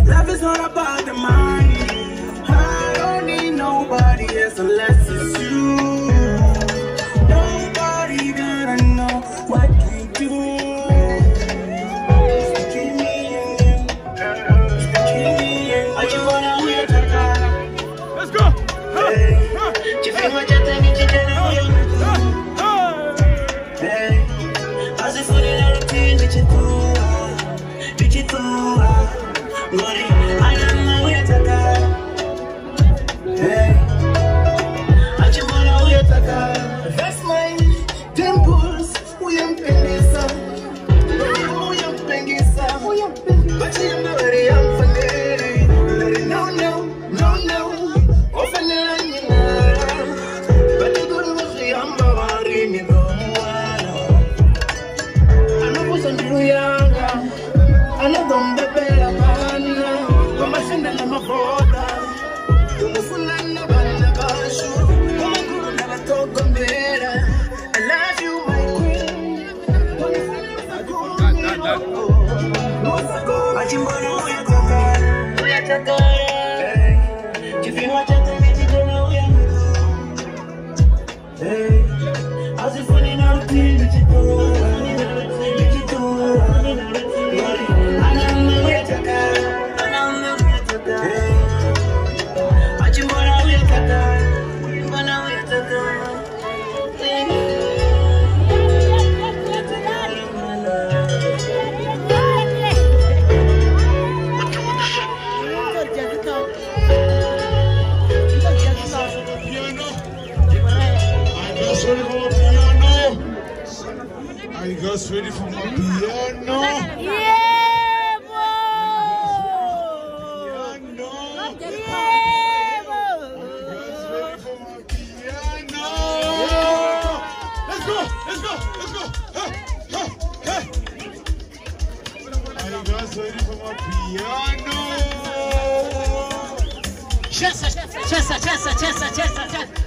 Love is not about the money. I don't need nobody else unless it's you. Nobody gonna know what we do. It's between me and you. It's between me and you. I just wanna wear the car. Let's go. Hey. That's my dimples. Uyampendeza, uyampengisa, bachiyambari yamfanele. No, no, no, no. Ofanela nyina, batuguru bachiyambari nidomuwana. Anobusa ndiluyanga, anodombepela bana, kwamashinda namavoda, tumufunana bana bashu. I love you, my queen. Are you guys ready for my piano? Yeah, piano. Yeah, Are you guys ready for my piano? Let's go! Let's go! Let's go! Hey, hey, hey. Are you guys ready for my piano? Chessa, chessa, chessa, chessa, chessa, chessa.